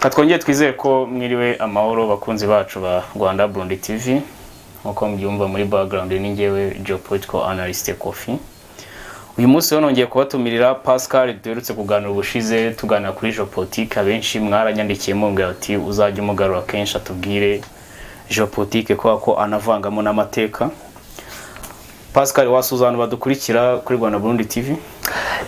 Katwongeye twizere ko mwiriwe amahoro, bakunzi bacu ba Rwanda Burundi TV. Nkuko mubyumva muri background, ni njyewe geopolitical analyst Kofi. Uyu munsi rero nongeye kubatumirira Pascal duherutse kuganira ubushize, tuganira kuri geopolitique. Abenshi mwaranyandikiye mumbwira ati uzajya umugarura kenshi atubwire geopolitique, kubera ko anavangamo n'amateka. Pascal, wasuhuza abantu badukurikira kuri Rwanda Burundi TV?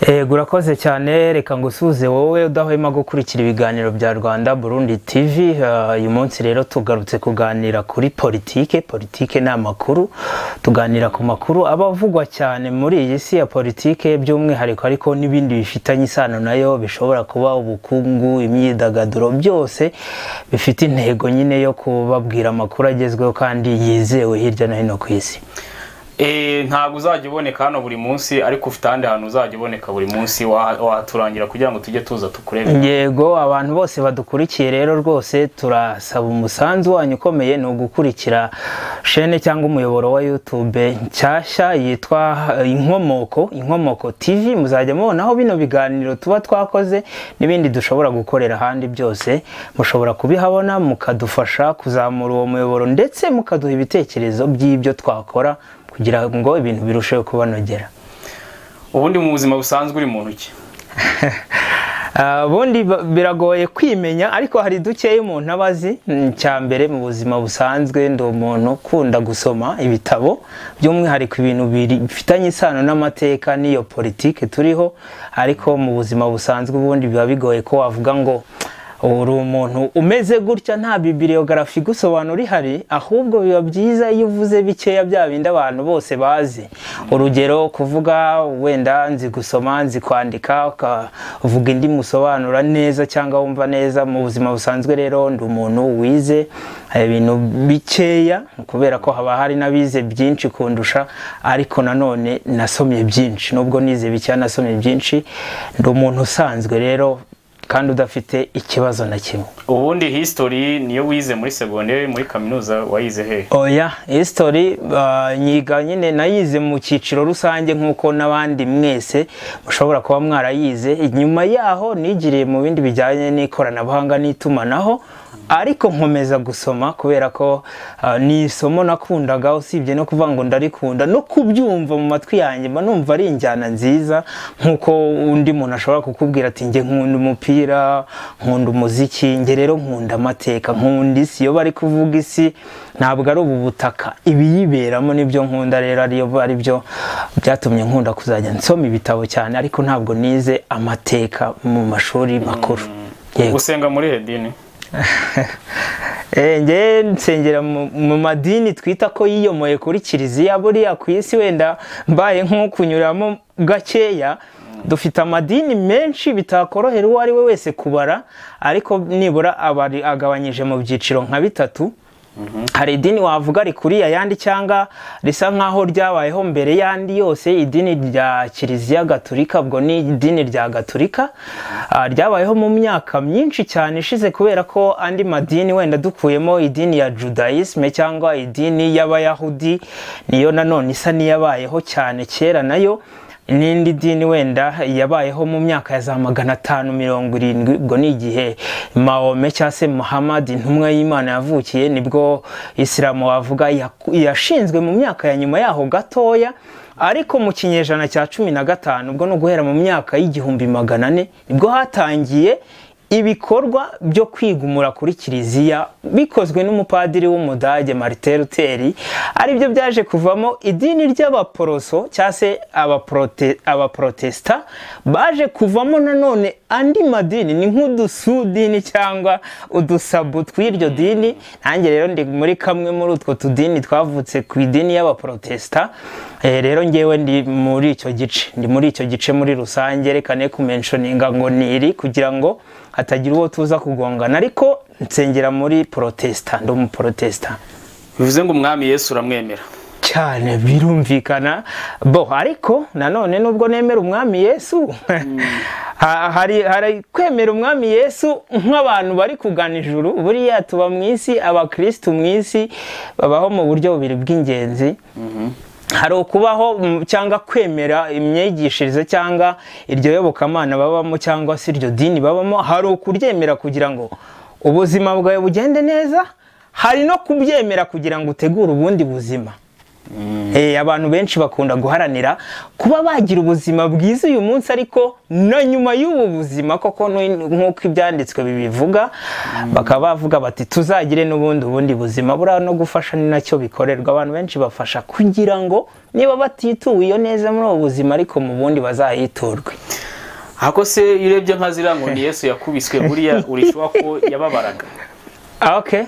Ego, urakoze cyane. Reka ngusuhuze wowe udahwema gukurikira ibiganiro bya Rwanda Burundi TV. Uyu munsi rero tugarutse kuganira kuri politike. Politike ni amakuru, tuganira ku makuru aba avugwa cyane muri iyi si ya politike by'umwihariko, ariko n'ibindi bifitanye isano nayo, bishobora kuba ubukungu, imyidagaduro, byose bifite intego nyine yo kubabwira amakuru agezweho kandi yizewe hirya no hino ku isi. Ntabwo uzajya uboneka hano buri munsi, ariko ufite ahandi hantu uzajya uboneka buri munsi. Wahaturangira kugira ngo tujye tuza tukurebe? Yego, abantu bose badukurikiye rero rwose turasaba umusanzu wanyu ukomeye, ni ugukurikira shene cyangwa umuyoboro wa YouTube nshyashya yitwa Inkomoko, Inkomoko TV. Muzajya mubonaho bino biganiro tuba twakoze n'ibindi dushobora gukorera ahandi, byose mushobora kubihabona, mukadufasha kuzamura uwo muyoboro, ndetse mukaduha ibitekerezo by'ibyo twakora kugira ngo ibintu birusheho kubanogera. Ubundi mu buzima busanzwe uri muntu ki? Ubundi biragoye kwimenya, ariko hari dukeya umuntu aba azi. Cya mbere, mu buzima busanzwe ndi umuntu ukunda gusoma ibitabo, by'umwihariko ibintu bifitanye isano n'amateka n'iyo politike turiho. Ariko mu buzima busanzwe ubundi biba bigoye ko wavuga ngo uri umuntu umeze gutya nta bibliographie igusobanura ihari, ahubwo biba byiza iyo uvuze bikeya, bya bindi abantu bose bazi. Urugero, kuvuga wenda nzi gusoma, nzi kwandika, ukavuga indi musobanura neza cyangwa wumva neza. Mu buzima busanzwe rero ndi umuntu wize ibintu bikeya, kubera ko haba hari n'abize byinshi kundusha, ariko nanone nasomye byinshi. Nubwo nize bikeya, nasomye byinshi. Ndi umuntu usanzwe rero kandi udafite ikibazo na kimwe. Ubundi history niyo wize muri secondaire? Muri kaminuza wayize he? Oya, history nyiga nyine nayize mu cyiciro rusange nk'uko n'abandi mwese mushobora kuba mwarayize. Inyuma yaho nigiriye mu bindi bijyanye n'ikoranabuhanga n'itumanaho, ariko nkomeza gusoma kubera ko ni isomo nakundaga. Usibye no kuvuga ngo ndarikunda, no kubyumva mu matwi yanjye mba numva ari injyana nziza, nk'uko undi muntu ashobora kukubwira ati njye nkunda umupira, nkunda umuziki. Njye rero nkunda amateka, nkunda isi. Iyo bari kuvuga isi, ntabwo ari ubu butaka, ibiyiberamo nibyo nkunda. Rero ariyo aribyo byatumye nkunda kuzajya nsoma ibitabo cyane, ariko ntabwo nize amateka mu mashuri makuru. Yego. Usenga muri he dini? Njye nsengera mu madini twita ko yiyomoye kuri kiliziya. Buriya ku isi, wenda mbaye nko kunyuramo gakeya, dufite amadini menshi bitakorohera uwo ari we wese kubara, ariko nibura abari agabanyije mu byiciro nka bitatu. Hari idini wavuga rikuriye ayandi cyangwa risa nkaho ryabayeho mbere y'andi yose, idini rya Kiliziya Gatulika. Ubwo ni idini rya Gatulika, ryabayeho mu myaka myinshi cyane ishize, kubera ko andi madini, wenda dukuyemo idini ya Judaisme cyangwa idini y'Abayahudi, niyo nanone isa n'iyabayeho cyane kera nayo, n'indi dini wenda yabayeho mu myaka ya za 570, ubwo ni igihe Mahome cyangwa se Muhammad, intumwa y'Imana, yavukiye, nibwo Isilamu wavuga yashinzwe mu myaka ya nyuma yaho gatoya. Ariko mu kinyejana cya 15, ubwo ni uguhera mu myaka y'1400, nibwo hatangiye ibikorwa byo kwigumura kuri kiliziya bikozwe n'umupadiri w'Umudage Martin Luther, aribyo byaje kuvamo idini ry'Abaporoso cyangwa se Abaprotesta. Baje kuvamo nanone andi madini, ni nk'udusudini cyangwa udusabu tw'iryo dini. Nanjye rero ndi muri kamwe muri utwo tudini twavutse ku idini y'Abaprotesta. Rero ngewe ndi muri icyo gice, ndi muri icyo gice muri rusange. Reka ne kumentioninga ngo niri kugira ngo hatagira uwo tuza kugongana, ariko nsengera muri Protesta, ndi Umuprotesta. Bivuze ngo Umwami Yesu uramwemera? Cyane, birumvikana bo. Ariko nanone nubwo nemera Umwami Yesu, hari kwemera Umwami Yesu nk'abantu bari kugana ijuru. Buriya tuba mu isi, abakristu mu isi babaho mu buryo bubiri bw'ingenzi. Hari ukubaho cyangwa kwemera imyigishirize cyangwa iryo yobokamana babamo cyangwa se iryo dini babamo. Hari ukuryemera kugira ngo ubuzima bwawe bugende neza, hari no kubyemera kugira ngo utegure ubundi buzima. Abantu benshi bakunda guharanira kuba bagira ubuzima bwiza uyu munsi, ariko na nyuma y'ubu buzima koko nk'uko ibyanditswe bibivuga, bakaba bavuga bati tuzagire n'ubundi ubundi buzima. Buriya no gufasha ni nacyo bikorerwa, abantu benshi bafasha kugira ngo niba batituwe iyo neza muri ubu buzima ariko mu bundi bazayiturwe. Ako se urebye nka ziriya ngo ni Yesu yakubiswe, buriya urishuwa ko yababaraga? Okay.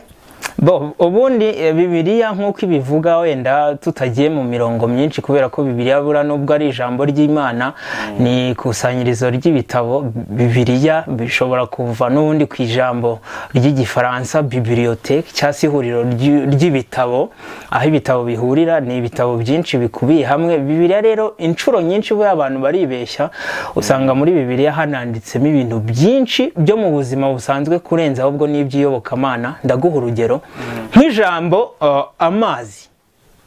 Bo ubundi Bibiliya nk'uko ibivuga, wenda tutagiye mu mirongo myinshi kubera ko Bibiliya bura nubwo ari ijambo ry'Imana, ni ikusanyirizo ry'ibitabo. Bibiliya bishobora kuva n'ubundi ku ijambo ry'Igifaransa bibliothèque, cyangwa se ihuriro ry'ibitabo, aho ibitabo bihurira, ni ibitabo byinshi bikubiye hamwe. Bibiliya rero inshuro nyinshi buriya abantu baribeshya, usanga muri Bibiliya hananditsemo ibintu byinshi byo mu buzima busanzwe kurenza ahubwo n'iby'iyobokamana. Ndaguha urugero nk'ijambo amazi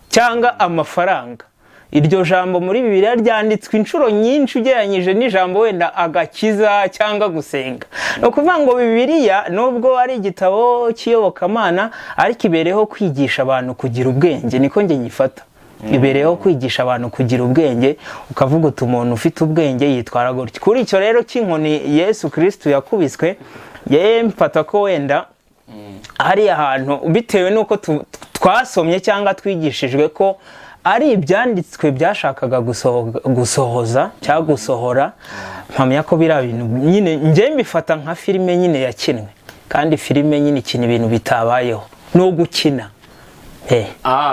cyangwa amafaranga. Iryo jambo muri Bibiliya ryanditswe inshuro nyinshi ugereranyije n'ijambo wenda agakiza cyangwa gusenga. Ni ukuvuga ngo Bibiliya nubwo ari igitabo cy'iyobokamana, ariko ibereho kwigisha abantu kugira ubwenge, niko njye nyifata. Ibereho kwigisha abantu kugira ubwenge, ukavuga uti umuntu ufite ubwenge yitwara gutya. Kuri icyo rero cy'inkoni Yesu Kristo yakubiswe, ye mfata ko wenda hariya hantu bitewe n'uko twasomye cyangwa twigishijwe ko ari ibyanditswe byashakaga gusohoza cyangwa gusohora, mpamya ko biriya bintu nyine njye mbifata nka filime nyine yakinwe, kandi filime nyine ikina ibintu bitabayeho no gukina.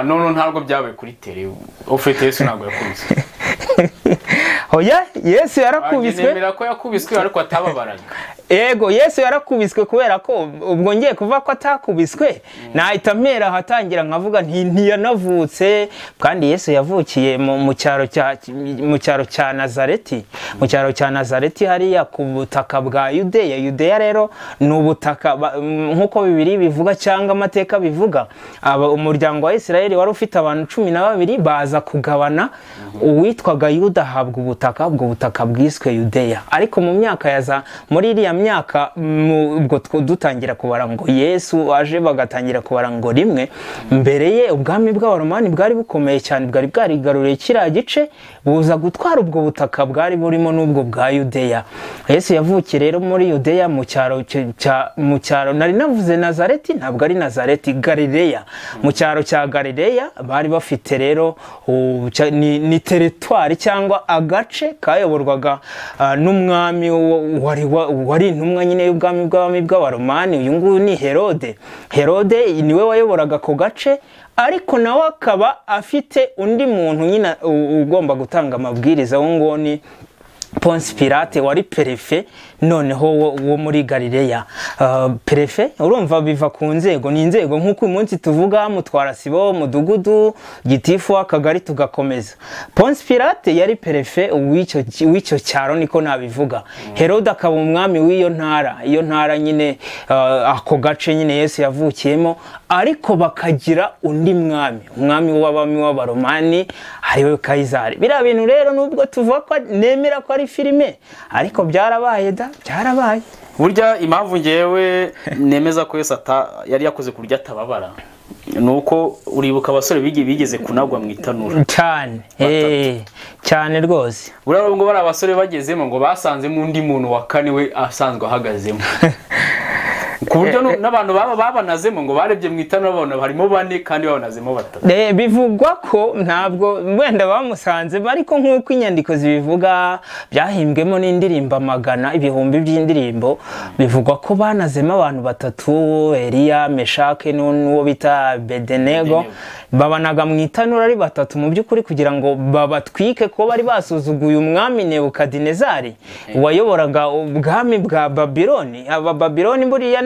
No ntabwo byabaye kuri tele, ufite Yesu ntabwo yakubiswe. Oya, Yesu yarakubiswe. Nemera ko yakubiswe ariko atababaraga. Ego, Yesu yarakubiswe kubera ko ubwo ngiye kuva ko atakubiswe nahita mpera ahatangira nkavuga nti ntiyanavutse, kandi Yesu yavukiye mu cyaro cya Nazareti, mu cyaro cya Nazareti hariya ku butaka bwa Yudeya. Yudeya rero ni ubutaka nk'uko Bibiliya bivuga cyangwa amateka bivuga, umuryango wa Isirayeli wari ufite abantu 12 baza kugabana, uwitwaga Yuda ahabwa ubutaka, ubwo butaka bwiswe Yudeya. Ariko mu myaka yaza muri iriya myaka ubwo dutangira kubara ngo Yesu aje, bagatangira kubara ngo rimwe mbere ye, ubwami bw'Abaromani bwari bukomeye cyane, bwari bwarigaruriye kiriya gice, buza gutwara ubwo butaka bwari burimo n'ubwo bwa Yudeya. Yesu yavukiye rero muri Yudeya mu cyaro nari navuze Nazareti, ntabwo ari Nazareti, Galileya. Mu cyaro cya Galileya bari bafite rero ni teritwari cyangwa agace kayoborwaga n'umwami wari intumwa nyine y'ubwami bw'abami bw'Abaromani. Uyu nguyu ni Herode. Herode niwe wayoboraga ako gace, ariko nawe akaba afite undi muntu nyine ugomba gutanga amabwiriza, uwo nguwo ni Ponce Pilate wari perefe noneho wo muri Galileya. Perefe urumva biva ku nzego, ni inzego nk'uko uyu munsi tuvuga mutwara sibo, mudugudu, gitifu, akagari, tugakomeza. Ponce Pilate yari perefe w'icyo cyaro, niko nabivuga. Herode akaba umwami w'iyo ntara, iyo ntara nyine ako gace nyine Yesu yavukiyemo, ariko bakagira undi mwami, umwami w'abami w'Abaromani ariwe Kayizari. Biriya bintu rero nubwo tuvuga ko nemera ko ari filime, ariko byarabaye da, byarabaye. Burya impamvu ngewe nemeza ko Yesu yari yakoze kurya atababara nuko uribuka abasore bigeze kunagwa mu itanura cyane, cyane rwose. Buriya ngo bari abasore bagezemo ngo basanzemo undi muntu wa kane we asanzwe ahagazemo, ku buryo n'abantu baba babanazemo ngo barebye mu itanura babona harimo bane kandi babanazemo batatu. Bivugwa ko ntabwo wenda bamusanze, ariko nk'uko inyandiko zibivuga byahimbwemo n'indirimbo amagana, ibihumbi by'indirimbo, bivugwa ko banazemo abantu batatu, Eliya, Meshake n'uwo bita Bedenego, babanaga mu itanura ari batatu mu by'ukuri kugira ngo babatwike ko bari basuzuguye umwami Nebukadinezari wayoboraga ubwami bwa Babiloni. Aba Babiloni buriya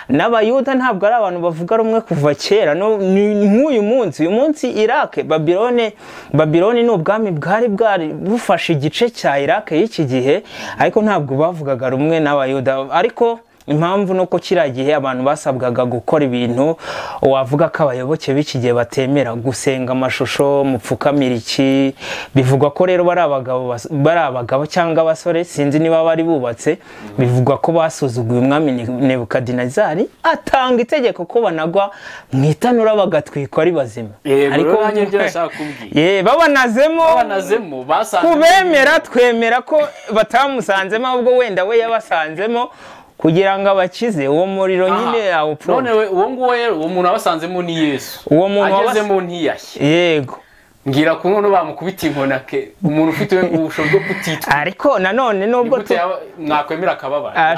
n'Abayuda ntabwo ari abantu bavuga rumwe kuva kera, nk'uyu munsi. Uyu munsi Iraq, Babiloni ni ubwami bwari bufashe igice cya Iraq y'iki gihe, ariko ntabwo bavugaga rumwe n'Abayuda. Ariko Impamvu nuko kiriya gihe abantu basabwaga gukora ibintu wavuga ko abayoboke b'iki gihe batemera, gusenga amashusho, mupfukamira iki. Bivugwa ko rero bari abagabo cyangwa abasore, sinzi niba bari bubatse, bivugwa ko basuzuguye umwami Nebukadinezari, atanga itegeko ko banagwa mu itanura bagatwikwa ari bazima. Ariko nanjye ibyo nashaka kubwira, babanazemo kubemera, twemera ko batamusanzemo, ahubwo wenda we yabasanzemo kugira ngo abakize uwo muriro nyine awupfura. None uwo nguwo rero, uwo muntu wabasanzemo ni Yesu. Uwo muntu agezemo ntiyashye. Yego. Ngira ko none bamukubita inkona ke, umuntu ufite ubushobozi bwo kutitwa. Ariko nanone nubwo mwakwemera akababara,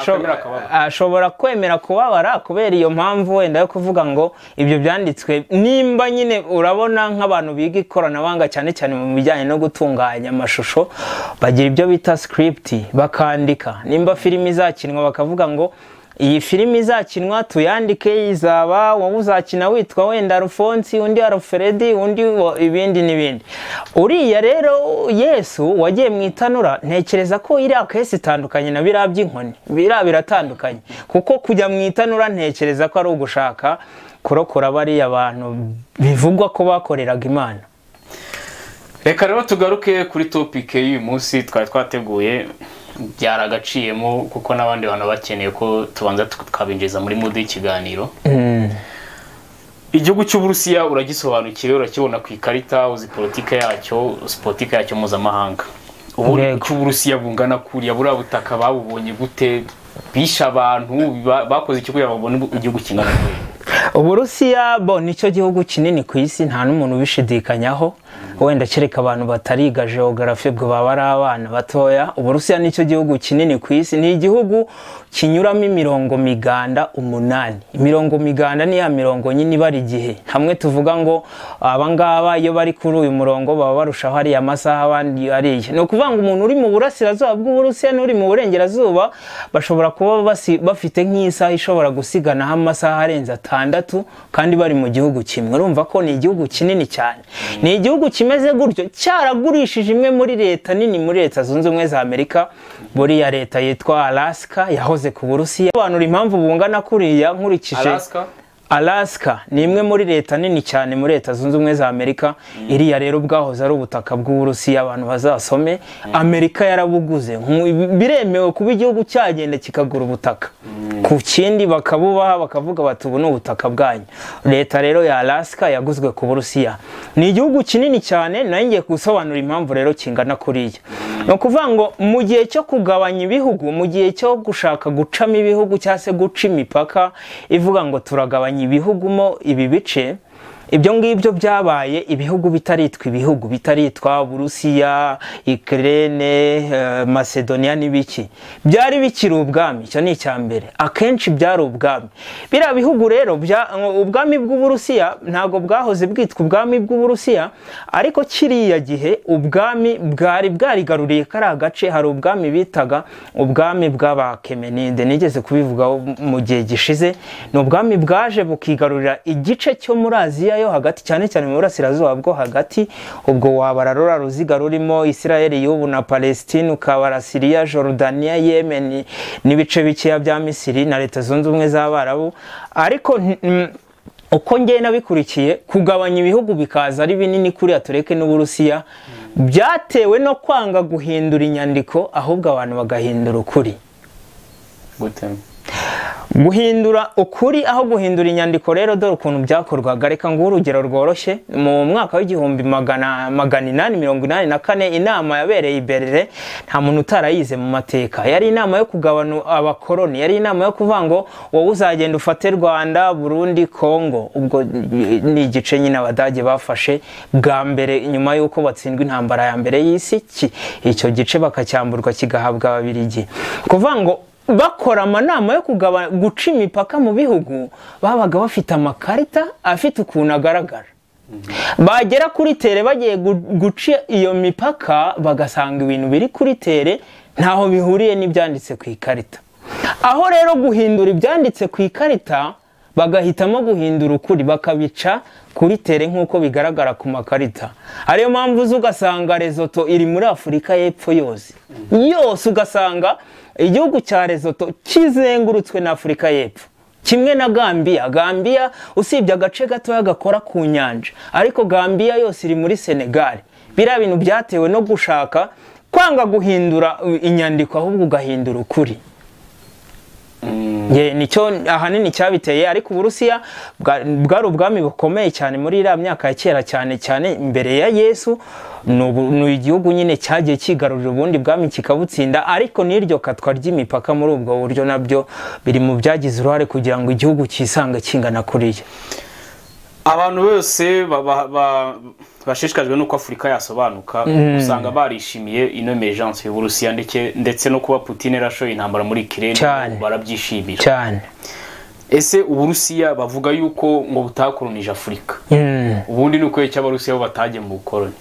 ashobora kwemera kubabara kubera iyo mpamvu wenda yo kuvuga ngo ibyo byanditswe. Nimba nyine urabona nk'abantu biga ikoranabuhanga cyane cyane mu bijyanye no gutunganya amashusho, bagira ibyo bita script bakandika. Nimba filimi izakinwa bakavuga ngo iyi filimi izakinwa tuyandike, izaba wowe uzakina witwa wenda Alphonse, undi Alfred, undi ibindi n'ibindi. Uriya rero Yesu wagiye mu itanura, ntekereza ko iriya kesi itandukanye na biriya by'inkoni, biriya biratandukanye, kuko kujya mu itanura ntekereza ko ari ugushaka kurokora bariya bantu bivugwa ko bakoreraga Imana. Reka rero tugaruke kuri topic y'uyu munsi twari twateguye, byaragaciyemo kuko n'abandi bantu bakeneye ko tubanza tukabinjiza muri mood y'ikiganiro. Igihugu cy'Uburusiya uragisobanukiwe, urakibona ku ikarita, uzi politike yacyo, uzi politike yacyo mpuzamahanga. Ubu cy'Uburusiya bungana kuriya, buriya butaka babubonye gute? Bisha abantu bakoze iki kugira babone igihugu kingana kuriya? Uburusiya bo nicyo gihugu kinini ku isi, nta n'umuntu ubishidikanyaho, wenda kereka abantu batariga geography bwo baba ari abana batoya. Uburusiya nicyo gihugu kinini ku isi, ni igihugu kinyuramo imirongo miganda 8. Imirongo miganda ni ya mirongo nyine ibara igihe. Hamwe tuvuga ngo abangaba iyo bari kuri uyu murongo baba barushaho ari amasaha abandi ariye. Ni ukuvuga ngo umuntu uri mu burasirazuba bw'Uburusiya n'uri mu burengerazuba bashobora kuba bafite nk'isaha ishobora gusiganaho amasaha arenze 6 kandi bari mu gihugu kimwe. Urumva ko ni igihugu kinini cyane. Ni igihugu kimeze gutyo cyaragurishije imwe muri leta nini muri Leta Zunze Ubumwe za Amerika, buriya leta yitwa Alaska yahoze ku Burusiya. Abantu impamvu bungana kuriya nkurikije Alaska ni imwe muri leta nini cyane muri Leta Zunze Ubumwe za Amerika. Iriya rero bwahoze ari ubutaka bw'Uburusiya, abantu bazasome. Amerika yarabuguze. Biremewe kuba igihugu cyagenda kikagura ubutaka ku kindi bakabubaha, bakavuga bati ubu ni ubutaka bwanyu. Leta rero ya Alaska yaguzwe ku Burusiya. Ni igihugu kinini cyane, nayo ngiye gusobanura impamvu rero kingana kuriya. Ni ukuvuga ngo mu gihe cyo kugabanya ibihugu, mu gihe cyo gushaka gucamo ibihugu cyangwa se guca imipaka ivuga ngo turagabanya ibihugu mo ibi bice, ibyo ngibyo byabaye ibihugu bitaritwa ibihugu, bitaritwa Burusiya, Ukraine, Macedonia n'ibiki. Byari bikiri ubwami, icyo ni icya mbere. Akenshi byari ubwami. Biriya bihugu rero ubwami bw'Uburusiya ntago bwahoze bwitwa ubwami bw'Uburusiya, ariko kiriya gihe ubwami bwari bwarigaruriye kariya gace. Hari ubwami bitaga ubwami bw'Abakemenide, nigeze kubivugaho mu gihe gishize. Ni ubwami bwaje bukigarurira igice cyo muri Aziya yo hagati, cyane cyane mu burasirazuba bwo hagati. Ubwo wabara rura ruziga rurimo Israel y'ubu na Palestine, ukabara Syria, Jordania, Yemen n'ibice bikeya bya Misiri na Leta Zunze Ubumwe z'Abarabu. Ariko uko ngiye nabikurikiye, kugabanya ibihugu bikaza ari binini kuriya tureke n'Uburusiya, byatewe no kwanga guhindura inyandiko, ahubwo abantu bagahindura ukuri. Gute? Guhindura ukuri aho guhindura inyandiko rero, dore ukuntu byakorwaga. Reka nguhe urugero rworoshye. Mu mwaka w'1884 inama yabereye i Berlin, nta muntu utarayize mu mateka. Yari inama yo kugabana abakoloni, yari inama yo kuvuga ngo wowe uzagenda ufate Rwanda, Burundi, Congo. Ubwo ni igice nyine Abadage bafashe bwa mbere nyuma y'uko batsindwa intambara ya mbere y'isi, icyo gice bakacyamburwa kigahabwa Ababiligi. Kuvuga ngo bakora amanama yo kugaba guca imipaka mu bihugu, babaga bafite amakarita afite ukuntu agaragara. Bagera kuri tere bagiye guca iyo mipaka, bagasanga ibintu biri kuri tere ntaho bihuriye n'ibyanditse ku ikarita. Aho rero guhindura ibyanditse ku ikarita, bagahitamo guhindura ukuri, bakabica kuri tere nk'uko bigaragara ku makarita. Ariyo mpamvu ugasanga Lesotho iri muri Afurika y'Epfo yose yose, ugasanga Igihugu cya Lesotho kizengurutswe na Afurika y'Epfo, kimwe na Gambia. Gambia usibye agace gatoya gakora ku nyanja, ariko Gambia yose iri muri Senegal. Biriya bintu byatewe no gushaka kwanga guhindura inyandiko, ahubwo ugahindura ukuri. Nicyo ahanini cyabiteye. Ariko Uburusiya bwari ubwami bukomeye cyane muri iriya myaka ya kera, cyane cyane imbere ya Yesu. Ni igihugu nyine cyagiye kigarurira ubundi bwami kikabutsinda, ariko n'iryo katwa ry'imipaka muri ubwo buryo nabyo biri mu byagize uruhare kugira ngo igihugu cyisange kingana kuriya. Abantu bose bashishikajwe n'uko Afurika yasobanuka usanga barishimiye ino emergence y'Uburusiya, ndetse no kuba Putin yarashoye intambara muri Ukraine barabyishimira cyane. Ese Uburusiya bavuga yuko ngo butakolonije Afurika, ubundi ni uko cy'Abarusiya bo batagiye mu bukoloni?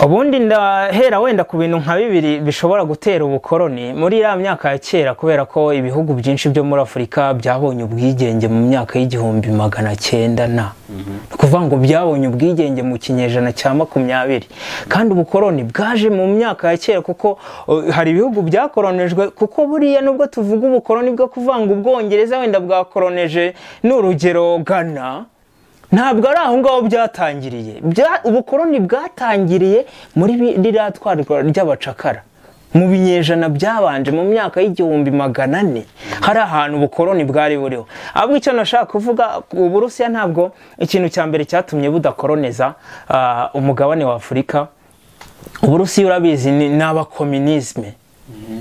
Ubundi ndahera wenda ku bintu nka bibiri bishobora gutera ubukoloni muri iriya myaka ya kera, kubera ko ibihugu byinshi byo muri Afurika byabonye ubwigenge mu myaka y'1900 na kuvuga ngo byabonye ubwigenge mu kinyejana cya 20, kandi ubukoloni bwaje mu myaka ya kera, kuko hari ibihugu byakoronejwe. Kuko buriya nubwo tuvuga ubukoloni bwo kuvanga Ubwongereza wenda bwakoroneje n'urugero Ghana, ntabwo ari aho ngaho byatangiriye. Ubukoloni bwatangiriye muri ririya twarwa ry'abacakara mu binyejana byabanje, mu myaka y'1400 hari ahantu ubukoloni bwari buriho. Ahubwo icyo nashaka kuvuga, Uburusiya ntabwo ikintu cya mbere cyatumye budakoloniza umugabane wa Afurika. Uburusiya urabizi ni abakominisme,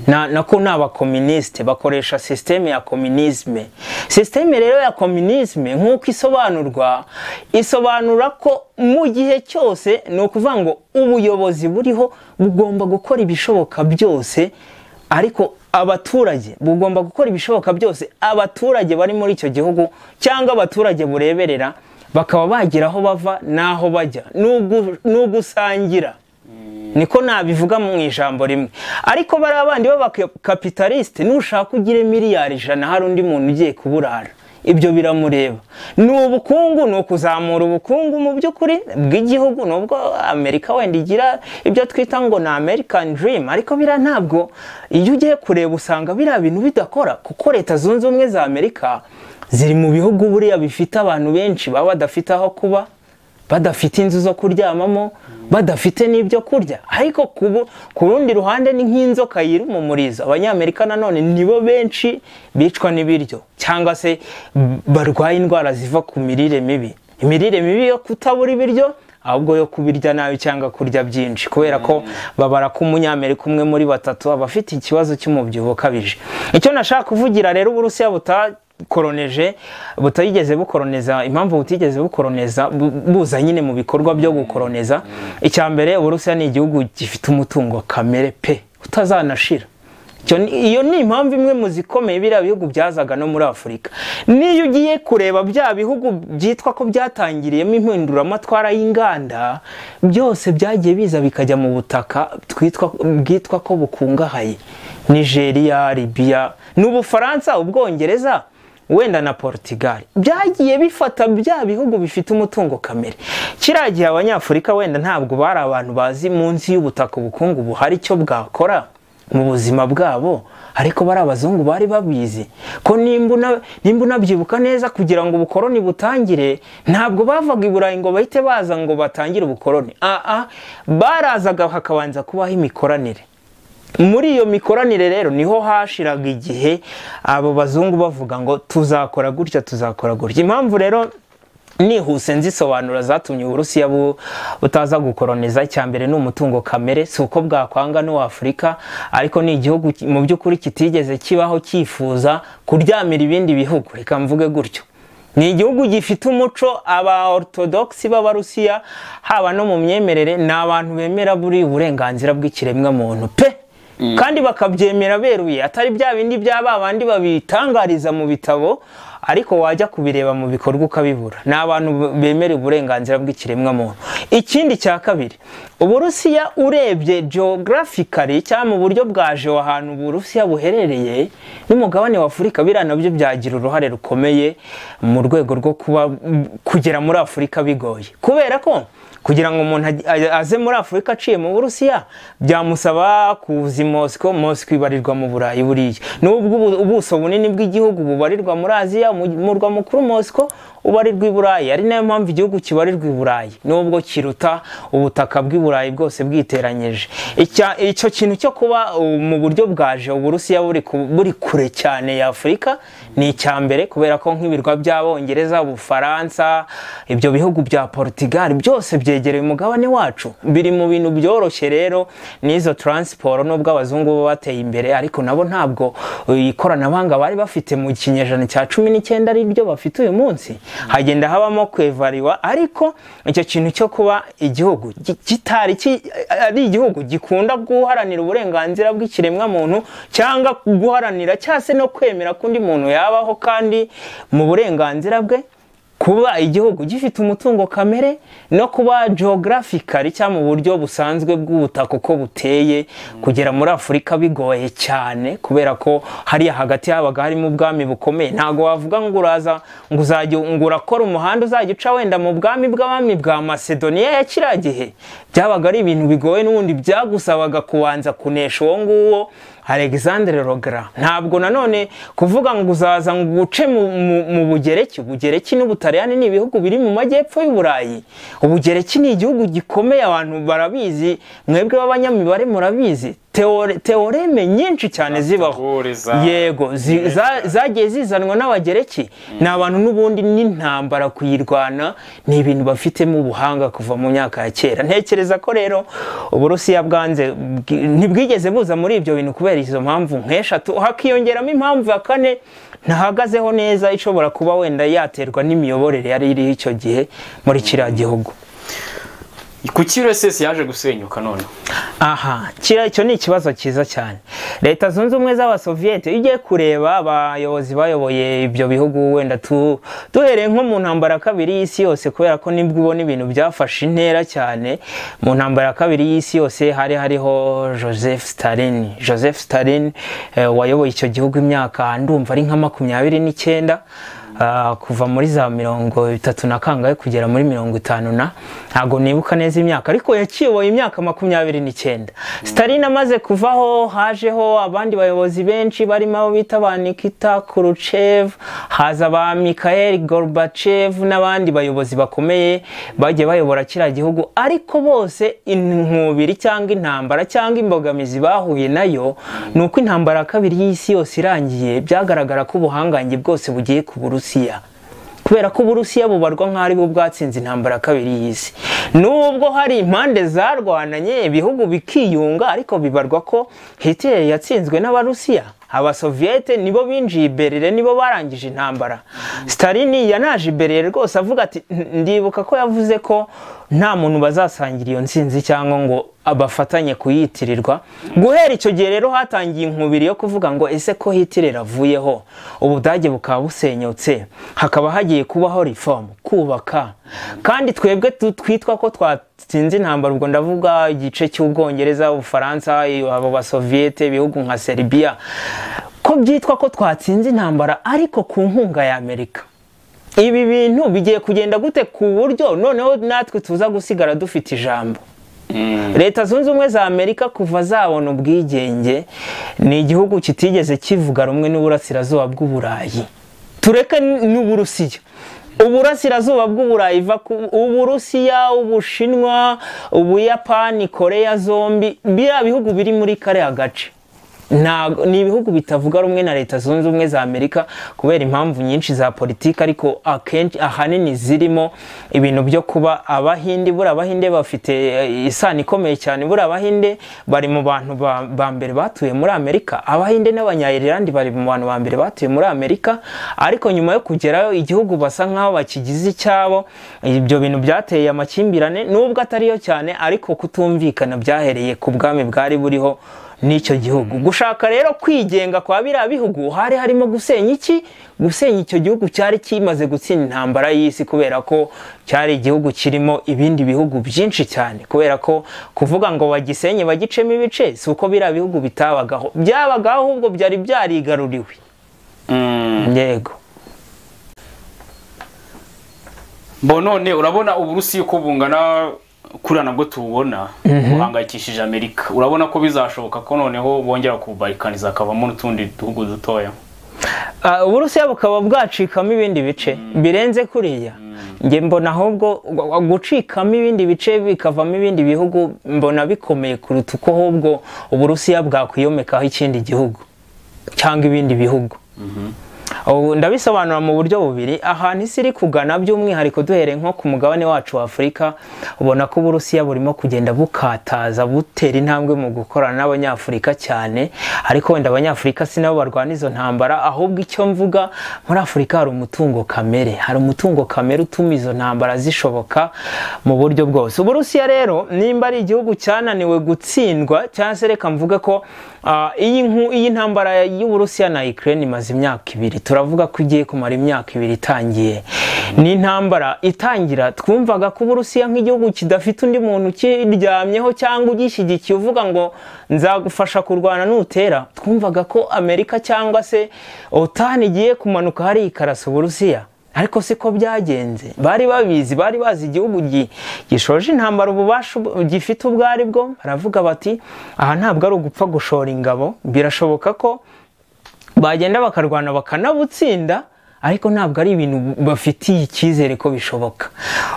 nako ni abakominisite, bakoresha systeme ya kominisme. Systeme rero ya kominisme nk'uko isobanurwa, isobanura ko mu gihe cyose, ni ukuvuga ngo ubuyobozi buriho bugomba gukora ibishoboka byose, ariko abaturage bugomba gukora ibishoboka byose, abaturage bari muri icyo gihugu cyangwa abaturage bureberera bakaba bagira aho bava n'aho bajya, n'ugusangira. Niko nabivuga mu ijambo rimwe. Ariko bari abandi b'abakapitaliste, nushaka ugire miliyari 100 hari undi muntu ugiye kuburara, ibyo biramureba. Ni ubukungu, ni ukuzamura ubukungu mu by'ukuri bw'igihugu. Nubwo Amerika wenda igira ibyo twita ngo ni American Dream, ariko bira ntabwo, iyo ugiye kureba usanga biriya bintu bidakora, kuko Leta Zunze Ubumwe za Amerika ziri mu bihugu buriya bifite abantu benshi baba badafite aho kuba, badafite inzu zo kuryamamo, badafite n'ibyo kurya. Ariko ku rundi ruhande ni nk'inzoka yiruma umurizo. Abanyamerika nanone nibo benshi bicwa n'ibiryo cyangwa se barwaye indwara ziva ku mirire mibi. Imirire mibi yo kutabura ibiryo, ahubwo yo kubirya nabi cyangwa kurya byinshi, kubera ko babara ko umunyamerika umwe muri 3 aba afite ikibazo cy'umubyibuho ukabije. Icyo nashaka kuvugira rero, Uburusiya butakoroneje, butigeze bukoroneza. Impamvu butigeze bukoroneza, buza nyine mu bikorwa byo gukoroneza, icya mbere Uburusiya ni igihugu gifite umutungo kamere pe utazanashira. Iyo ni impamvu imwe mu zikomeye biriya bihugu byazaga no muri Afurika. Niyo ugiye kureba bya bihugu byitwa ko byatangiriyemo impinduramatwara y'inganda, byose byagiye biza bikajya mu butaka bwitwa ko bukungahaye. Nigeria, Libya, n'Ubufaransa, Ubwongereza, wenda na Portugal, byagiye bifata bya bihugu bifite umutungo kamere. Kiriya gihe Abanyafurika wenda ntabwo bari abantu bazi munsi y'ubutaka ubukungu buhari icyo bwakora mu buzima bwabo, ariko bari abazungu bari babizi ko nimba unabyibuka neza, kugira ngo ubukoloni butangire ntabwo bavaga i Burayi ngo bahite baza ngo batangire ubukoloni. Barazaga hakabanza kubaho imikoranire. Muri iyo mikoranire rero niho hashiraga igihe abo bazungu bavuga ngo tuzakora gutya, tuzakora gutya. Impamvu rero nihuse nzisobanura zatumye Uburusiya butaza gukoloniza, icya mbere ni umutungo kamere. Si uko bwakwanga n'uwa Afurika, ariko ni igihugu mu by'ukuri kitigeze kibaho cyifuza kuryamira ibindi bihugu, reka mvuge gutyo. Ni igihugu gifite umuco, aba orthodox b'Abarusiya haba no mu myemerere ni abantu bemera buri uburenganzira bw'ikiremwa muntu pe, kandi bakabyemera beruye, atari bya bindi bya babandi babitangariza mu bitabo, ariko wajya kubireba mu bikorwa ukabibura. Ni abantu bemera uburenganzira bw'ikiremwa muntu. Ikindi cya kabiri, Uburusiya urebye geographically cyangwa mu buryo bwa geo, ahantu Uburusiya buherereye n'umugabane wa Afurika, biriya nabyo byagira uruhare rukomeye mu rwego rwo kuba kugera muri Afurika bigoye, kubera ko Kugira ngo umuntu aze muri Afurika aciye mu Burusiya byamusaba kuza i Moscow. Moscow ibarirwa mu Burayi buriya, nubwo ubuso bunini bw'igihugu bubarirwa muri Aziya, umurwa mukuru Moscow ubarirwa i Burayi, ari nayo mpamvu igihugu kibarirwa i Burayi nubwo kiruta ubutaka bw'i Burayi bwose bwiteranyije. Icyo kintu cyo kuba mu buryo bwaje Uburusiya buri kure cyane ya Afurika ni icya mbere, kubera ko nk'ibirwa by'Abongereza, Ubufaransa, ibyo bihugu bya Portugal byose byegereye umugabane wacu, biri mu bintu byoroshye. Rero n'izo transport, nubwo abazungu bo bateye imbere, ariko nabo ntabwo ikoranabuhanga bari bafite mu kinyejana cya 19 ari ryo bafite uyu munsi. Hagenda habamo kwevariwa, ariko icyo kintu cyo kuba igihugu kitari ari igihugu gikunda guharanira uburenganzira bw'ikiremwa muntu, cyangwa guharanira cyase no kwemera ko undi muntu yabaho kandi mu burenganzira bwe, kuba igihugu gifite umutungo kamere no kuba geographically cyangwa mu buryo busanzwe bw'ubutaka uko buteye, kugera muri Afurika bigoye cyane, kubera ko hariya hagati habaga harimo ubwami bukomeye. Ntago wavuga ngo uraza ngo uzajya ngo urakora umuhanda uzajya uca wenda mu bwami bw'abami bwa Macedonia ya kiriya gihe, byabaga ari ibintu bigoye, n'ubundi byagusabaga kubanza kunesha uwo nguwo Alexandre le Grand. Ntabwo nanone kuvuga ngo uzaza ngo uce mu Bugereki. Ubugereki n'Ubutaliyani ni ibihugu biri mu majyepfo y'Uburayi. Ubugereki ni igihugu gikomeye, abantu barabizi, mwebwe b'abanyamibare murabizi, teoreme nyinshi cyane zibaho, yego, zagiye zizanwa n'Abagereki. Ni abantu n'ubundi n'intambara kuyirwana ni ibintu bafitemo ubuhanga kuva mu myaka ya kera. Ntekereza ko rero Uburusiya bwanze ntibwigeze buza muri ibyo bintu kubera izo mpamvu nk'eshatu, hakiyongeramo impamvu ya kane ntahagazeho neza, ishobora kuba wenda yaterwa n'imiyoborere yari iriho icyo gihe muri kiriya gihugu. Kuki URSS yaje gusenyuka none? Aha, kiriya icyo ni ikibazo cyiza cyane. Leta Zunze Ubumwe z'Abasoviyete, iyo ugiye kureba abayobozi bayoboye ibyo bihugu, wenda duhereye nko mu ntambara ya kabiri y'isi yose, kubera ko nibwo ubona ibintu byafashe intera cyane. Mu ntambara ya kabiri y'isi yose hari hariho Joseph Stalin. Joseph Stalin wayoboye icyo gihugu imyaka ndumva ari nka 29, kuva muri za 30 na kangahe kugera muri 50 na, ntago nibuka neza imyaka, ariko yakiyoboye imyaka 29. Stalin amaze kuvaho hajeho abandi bayobozi benshi barimo abo bita ba Nikita Khrushchev, haza ba Mikhail Gorbachev n'abandi bayobozi bakomeye bagiye bayobora kiriya gihugu, ariko bose inkubiri cyangwa intambara cyangwa imbogamizi bahuye nayo ni uko intambara ya kabiri y'isi yose irangiye byagaragara ko ubuhangange bwose bugiye ku Burusiya, kubera ko Uburusiya bubarwa nk'aho ari bwo bwatsinze intambara ya kabiri y'isi. Nubwo hari impande zarwananye ibihugu bikiyunga, ariko bibarwa ko Hitler yatsinzwe n'Abarusiya. Abasoviyete nibo binjiye i Berlin, nibo barangije intambara. Stalin yanaje i Berlin rwose avuga ati, ndibuka ko yavuze ko nta muntu bazasangira iyo ntsinzi cyangwa ngo abafatanye kuyitirirwa. Guhera icyo gihe rero hatangiye inkubiri yo kuvuga ngo ese ko Hitler avuyeho, Ubudage bukaba busenyutse, hakaba hagiye kubaho reform, kubaka, kandi twebwe twitwa ko twatsinze intambara, ubwo ndavuga igice cy'Ubwongereza, Ubufaransa, abo Basoviyete, ibihugu nka Serbia, ko byitwa ko twatsinze intambara ariko ku nkunga ya Amerika. Ibi bintu bigiye kugenda gute ku buryo noneho natwe tuza gusigara dufite ijambo? Leta Zunze Ubumwe za Amerika kuva zabona ubwigenge ni igihugu kitigeze kivuga rumwe n'uburasirazuba bw'Uburayi, tureke n'Uburusiya. Uburasirazuba bw'Uburayi, Uburusiya, Ubushinwa, Ubuyapani, Korea zombi, biriya bihugu biri muri kariya gace ni ibihugu bitavuga rumwe na Leta Zunze Ubumwe za Amerika kubera impamvu nyinshi za politiki, ariko akenshi ahanini zirimo ibintu byo kuba Abahinde. Buriya Abahinde bafite isano ikomeye cyane, buriya Abahinde bari mu bantu ba mbere batuye muri Amerika. Abahinde n'Abanya-Ireland bari mu bantu ba mbere batuye muri Amerika, ariko nyuma yo kugerayo igihugu basa nkaho bakigize icyabo. Ibyo bintu byateye amakimbirane, nubwo atariyo cyane, ariko kutumvikana byahereye ku bwami bwari buriho n'icyo gihugu. Gushaka rero kwigenga kwa biriya bihugu hari harimo gusenya iki? Gusenya icyo gihugu cyari kimaze gutsinda intambara y'isi, kubera ko cyari igihugu kirimo ibindi bihugu byinshi cyane. Kubera ko kuvuga ngo bagisenye bagicemo ibice, si uko biriya bihugu bitabagaho, byabagaho, ahubwo byari byarigaruriwe. Yego. Bo none urabona Uburusiya uko bungana Kuriya nabwo tubona buhangayikishije Amerika. Urabona ko bizashoboka ko noneho bongera kubarikaniza akavamo n'utundi duhugu dutoya? Uburusiya bukaba bwacikamo ibindi bice birenze kuriya. Njye mbona ahubwo gucikamo ibindi bice bikavamo ibindi bihugu mbona bikomeye kuruta uko ahubwo Uburusiya bwakwiyomekaho ikindi gihugu cyangwa ibindi bihugu. Ndabisobanura mu buryo bubiri. Ahantu isi iri kugana, by'umwihariko duhereye nko ku mugabane wacu wa Afurika, ubona ko Uburusiya burimo kugenda bukataza, butera intambwe mu gukorana n'Abanyafurika cyane. Ariko wenda Abanyafurika si nabo barwana izo ntambara, ahubwo icyo mvuga, muri Afurika hari umutungo kamere, hari umutungo kamere utuma izo ntambara zishoboka mu buryo bwose. Uburusiya rero nimba ari igihugu cyananiwe gutsindwa, cyangwa se reka mvuge ko iyi ntambara y'Uburusiya na Ukraine imaze imyaka 2, turavuga ko igiye kumara imyaka 2 itangiye. Ni intambara itangira twumvaga ko Uburusiya nk'igihugu kidafite undi muntu kiryamyeho cyangwa ugishyigikiye uvuga ngo nzagufasha kurwana nutera, twumvaga ko Amerika cyangwa se OTAN igiye kumanuka hari ikarasa Uburusiya, ariko siko byagenze. Bari babizi, bari bazi igihugu gishoje intambara ububasha gifite ubwo ari bwo, baravuga bati aha ntabwo ari ugupfa gushora ingabo, birashoboka ko bagenda bakarwana bakanabutsinda, ariko ntabwo ari ibintu bafitiye icyizere ko bishoboka.